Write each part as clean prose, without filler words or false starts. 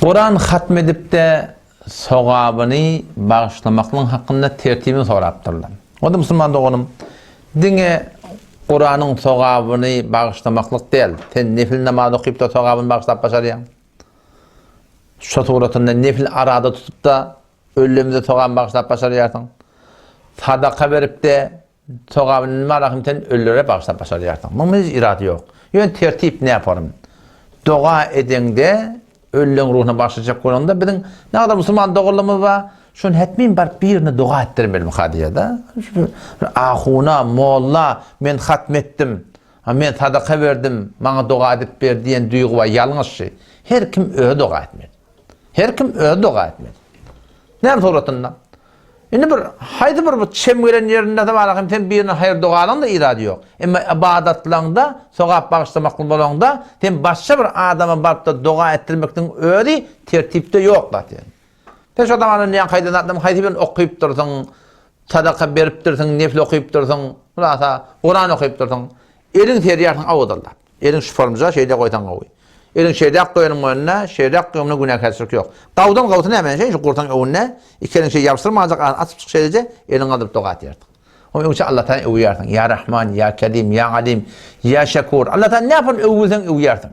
Kuran hatm edip-de sogabyny bagyşlamaklygyň hakynda tertibini sorapdyrlar. Onda musulman doganym, diňe Kuranyň sogabyny bagyşlamaklyk däl, sen nefil namaz okyp-da sogabyny bagyşlap başarýaň. Şo suratynda nefil arada tutup-da öllemize sogabyny bagyşlap başarýarsyň. Sadaka berip-de Sogabyny nima rahym sen ölülere bagyşlap başarýarsyň. Munuň hiç irady ýok. Ýöne tertip näform. Doga edeňde ölüleň ruhuna bagyşlajak bolaňda biziň nägadar musulman doganlarymyz bar, şony hetmin baryp birine doga etdirmelimikä diýýär-de. Ahuna, molla men hatm etdim, men sadaka berdim, maňa doga edip ber diýen duýgy bar, ýalňyş şy. Her kim özi doga etmeli. Her kim özi doga etmeli. Näme suratynda? Indi bir haýsy bir bu çem gelen ýerinde tabara hem sen birine haýyr doga alaňda irady ýok. Emma ybadatlaňda, sogap bagyşlamakly bolaňda, sen başga bir adama baryp-da doga etdirmekligiň özi tertipde ýok zat ýaly. Sen şo zaman indi ýaňky aýdan zatlaryň haýsy birini okypdyrsyň, sadaka beripdirsiň, nefil okypdyrsyň, hulasa, Kuran okypdyrsyň. Eliň serýärsiň awazallap. Eliň şu formja şeýle goýsaň gowy. Eliň şeýläk goýanyň önüne, şeýläk goýanyňda günäkärçilik ýok. Gawdan gawsy näme şeý şu gursaň öwünde, iki eliň şeý ýabşdyrmanjak agzyny açyp çyk şeýleje eliňi galdyryp doga etýärsiň. Oň öňçe Allatany öwýärsiň. Ýa Rahman, ýa Kerim, ýa Alim, ýa Şekur. Allatany näpon öwülseň öwýärsiň.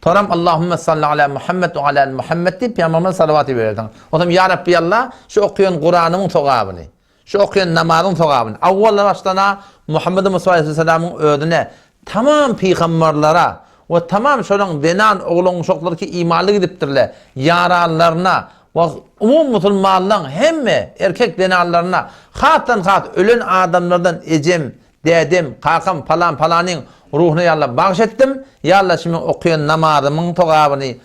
Soram Allahümme salli ala Muhammed we ala ali Muhammed diýip pygamberimize salawat iberersiň. Onsoň ýa Rabbi Alla şu okaýan Kuranymyň sogabyny, Şu okaýan namazyň sogabyny, awwaldan başlana Muhammedi Mustafa aleýhissalamyň özüne, tamam pygambarlara we tamam şolaň zenan oglan-uşaklary ki imanly gidipdirler, ýaranlaryna we umumy musulmanlaň hemme erkek zenanlaryna, hasdan has ölen adamlardan ejem, dädem, kakam palan palanyň ruhuna ýa Alla bagyş etdim, ýa Alla şu meň okaýan namazymyň sogabyny,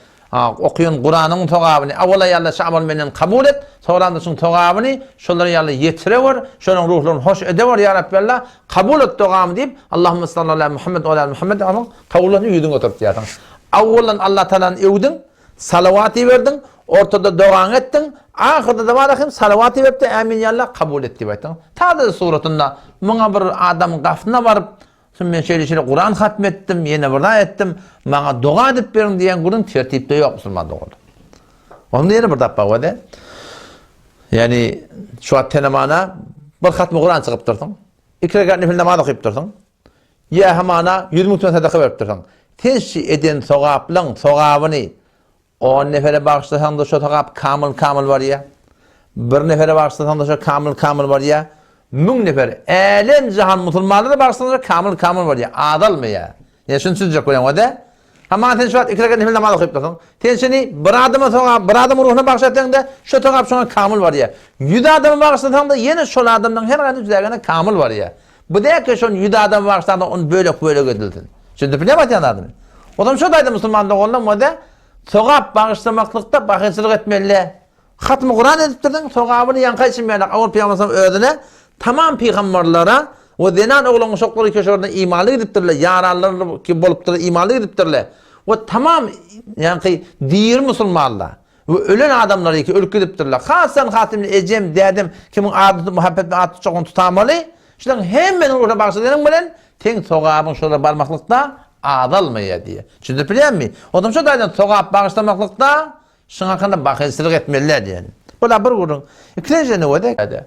Okaýan Kuranyň sogabyny, awala ýa Alla şu amaly menden kabul et, soňram-da şuň sogabyny şolara ýa Alla ýetirewer, şolaryň ruhlaryny hoş edewer ýa Rabbi Alla, kabul et dogamy diýip, Allahümme salli ala Muhammed we ala ali Muhammed diýip, kabul etsin ýüzüňi oturtýarsyň. Awwaldan Allah Tagalany öwdüň, salawat iberdiň, ortada dogaňy etdiň, ahyrda-da bar hem salawat iberip-de ämin ýa Alla kabul et diýip aýtdyň. Sadaja suratynda muňa bir adam gafyna baryp, Soň men şeýle-şeýle Kuran hatm etdim, ýene bir zat etdim, maňa doga edip beriň diýen gürrüň tertipde ýok musulman doganlar. Onda ýene bir zat bar wede. Ýani şu wagt tenemana bir hatmy Kuran çykypdyrsyň. Iki rekat nefil namaz okypdyrsyň. Ýa hamana 100 müň tümen sadaka beripdirsiň. Sen şu eden sogaplaň sogabyny On nefere bagyşlasaň-da şo sogap kamyl-kamyl barýar. Bir nefere bagyşlasaň-da şo kamyl-kamyl barýar. Müň nefer, älem-jahan musulmanlara bagyşlasaň-da kamyl-kamyl barýar, azalmaýar. Ýa şuny düşünjek bolýaň o-da. Hamana sen şu wagt iki rekat nefil namaz okyp dursuň. Sen şuny bir adama sogap, bir adamyň ruhuna bagyş etseň-de, şo sogap şoňa kamyl barýar. Ýüz adama bagyşlasaň-da, ýene şol adamlaryň her haýsy jüdägene kamyl barýar. Bu däl ki, şony ýüz adama bagyşlasaň-da, ony bölek-bölek edilsin. Düşündip bilýärmi aýdýan zadymy? O zaman şo taýda musulman doganlar o-da Sogap bagyşlamaklykda bahylçylyk etmeli. Hatmy Kuran edipdirsiň, sogabyny ýaňky aýtşym ýaly awal pygamber özüne, tamam pygamberlere we zenan oglan uşaklary ki şolarda imanly gidipdirler, ýaranlar ki bolupdyr imanly gidipdirler we tamam ýaňky diri musulmanlar we ölen adamlar ki ölüp gidipdirler. Hasdan has indi ejem, dädem kimiň ady tutup muhabbet bilen at tutjak ony tutamaly. Şularyň hemmesini ruhuna bagyşla diýeniň bilen seň sogabyň şolara barmaklykda azalmaýar diýýär. Düşündirip bilýärmi? Onsoň şo taýdan sogap bagyşlamaklykda şuň hakynda bahylçylyk etmeliler diýen. Bu-da bir gürrüň. Ikinji nöwede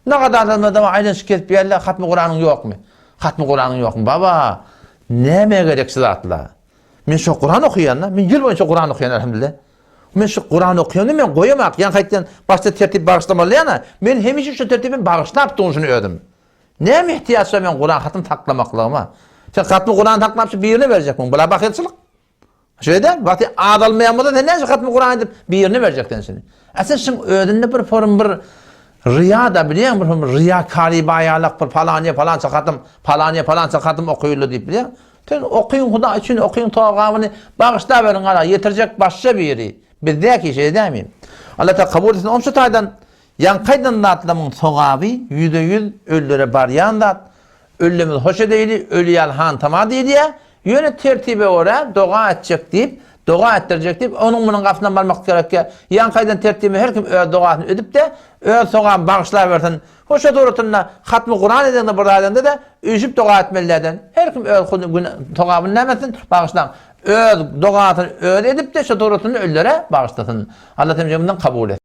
Nagadar adamlar aýlanyşyp gezip ýörler, hatmy Kuranyň ýokmy? Hatmy Kuranyň ýokmy? Baba, nämä gerek şu zatlar? Men şo Kuran okaýan-da, men ýyl boýunça Kuran okaýan elhamdülillah. Men şu Kuran okaýanda men goýamak, ýaňky aýtýan başda tertip bagyşlamaly ýa-na, men hemişe şu tertibi bagyşlap durun şuny özüm. Näme ihtiýaç bar men Kuran hatym saklamaklygyma? Sen hatmy Kuran saklap şu birine berjekmiň? Bula bahylçylyk. Şeýle däl, wagty azalmaýan bolsa sen näme hatmy Kuran edip birine berjek sen şuny? A sen şuň özünde bir form bir riýa da bilýäň bir form riýa kary baýalak bir palanya palança hatym, palanya palança hatym okaýyldy diýip bilýäň. Sen okyň Hudaý üçin okyň togabyny bagyşlaweriň ala ýetirjek başga biri. Bizdäki şeýle dälmi? Allah Taala kabul etsin. Onuň şu taýdan ýaňky aýdan zatlarymyň sogaby ýüze ýüz ölülere barýan zat. Ölülerimizi hoş edeýli, öli ýaly hantama diýilýär. Ýöne tertibe görä doga etjek diýip, doga etdirjek diýip, onuň munuň gapysyndan barmak gerekýär. Ýaňky aýdan tertibe her kim öz dogasyny edip-de, öz sogabyny bagyşlawersin. Hoş şo suratynda hatmy Kuran edende bir zat edende-de üýşüp doga etmeli däden. Her kim öz sogabyny näme etsin, bagyşlaň. Öz dogasyny özi edip-de, şu suratyny ölülere bagyşlasyn. Allah semje mundan kabul etsin.